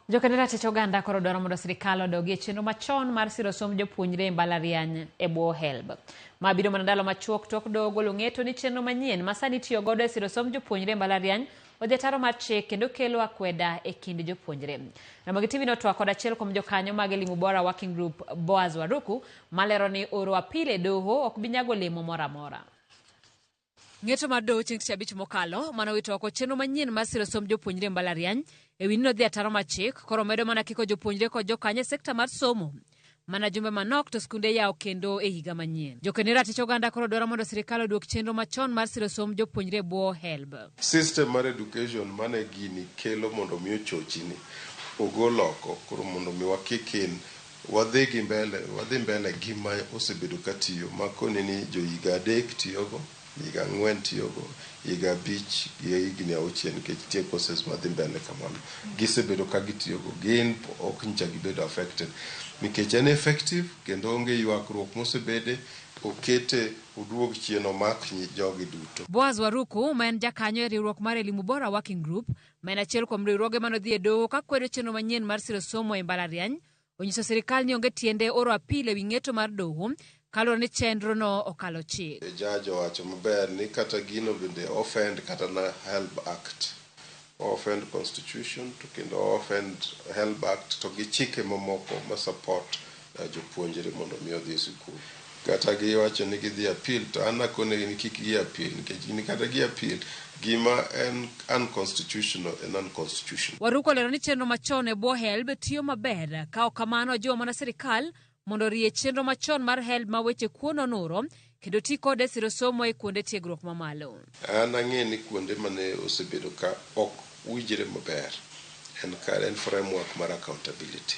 Jokend ratich oganda koro dwaro mondo sirikal odogi e chenro machon mar siro somb jopuonjre e mbalariany e bwo HELB. Ma biro mana ndalo machuok tok doho golo ng'eto ni chenro manyien ma sani itiyo godo e siro somb jopuonjre e mbalariany odhi ataro mar chik kendo kelo akweda e kind jopuonjre. Ramogi TV notwak kod achiel kuom jokanyo mag Elimu Bora Working Group Boaz Waruku malero ni oro apil e doho ok bi nyago olemo moro amora. Ng'eto mar doho chieng' tich abich mokalo mane owito oko chenro manyien mar siro somb jopuonjre e mbalariany e wi ni nodhi ataro mar chik koro medo mana kiko jopuonjre kod jokanyo e sekta mar somo. Mana jumbe manok to skunde yawo kendo e higa manyien. Jokeni ratich oganda koro dwaro mondo sirikal oduok chenro machon mar siro somb jopuonjre e bwo HELB. System mar education mane gini kelo mondo mi ochochi ni ogol oko koro mondo mi wa kick in wadhi gi mbele wadhi mbele gi ma osebedo ka tiyo ma koni ni jo higa adek tiyogo, higa ang'wen tiyogo, higa abich gi higni auchiel nikech nitie courses madhi mbele kamano. Gisebedo ka gitiyogo gin ok nyicha gibedo affected nikech en effective kendo onge ywakruok mosebede okete oduog chien omak jogi duto. Boaz Waruku ma en jakanyo e riwruok mar Elimu Bora Working Group ma en achiel kuom riwruoge mane odhi e doho ka kwedo chenro manyien mar siro somo e mbalariany onyiso sirikal ni onge tiende oro apil ewi ng'eto mar doho kaluwore ni chenrono okalo chik. Judge owacho maber ni kata gino bende offend kata na HELB Act. O offend constitution to kendo o offend HELB Act to gi chike mamoko ma support jopuonjre mondo mi odhi e sikul. Kata giwacho ni gidhi appeal to an akonegi ni kik gi appeal nikech gini kata gi appeal gima en unconstitutional en unconstitutional. Waruko olero ni chenro machon e bwo HELB tiyo maber ka ok kamano ojiwo mana sirikal mondo orie chenro machon mar HELB ma weche kuo nonuro kendo ti kode e siro somo e kuonde tiegruok mamalo. An ang'e ni kuonde mane osebedo ka ok winjre maber en kar en framework mar accountability.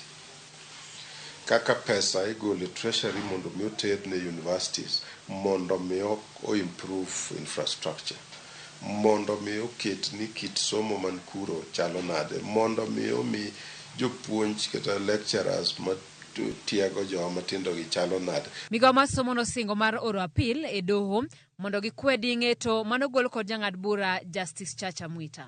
Kaka pesa igolo e treasury mondo mi oter ne universities mondo mi o improve infrastructure mondo mi oket ni kit somo man kuro chalo nade mondo mi omi jopuonj kata lecturers ma tiego jowa matindo gi chalo nade. Migawo mar somo nosingo mar oro apil e doho mondo gikwedi ng'eto manogol kod jang'ad bura Justice Chacha Mwita.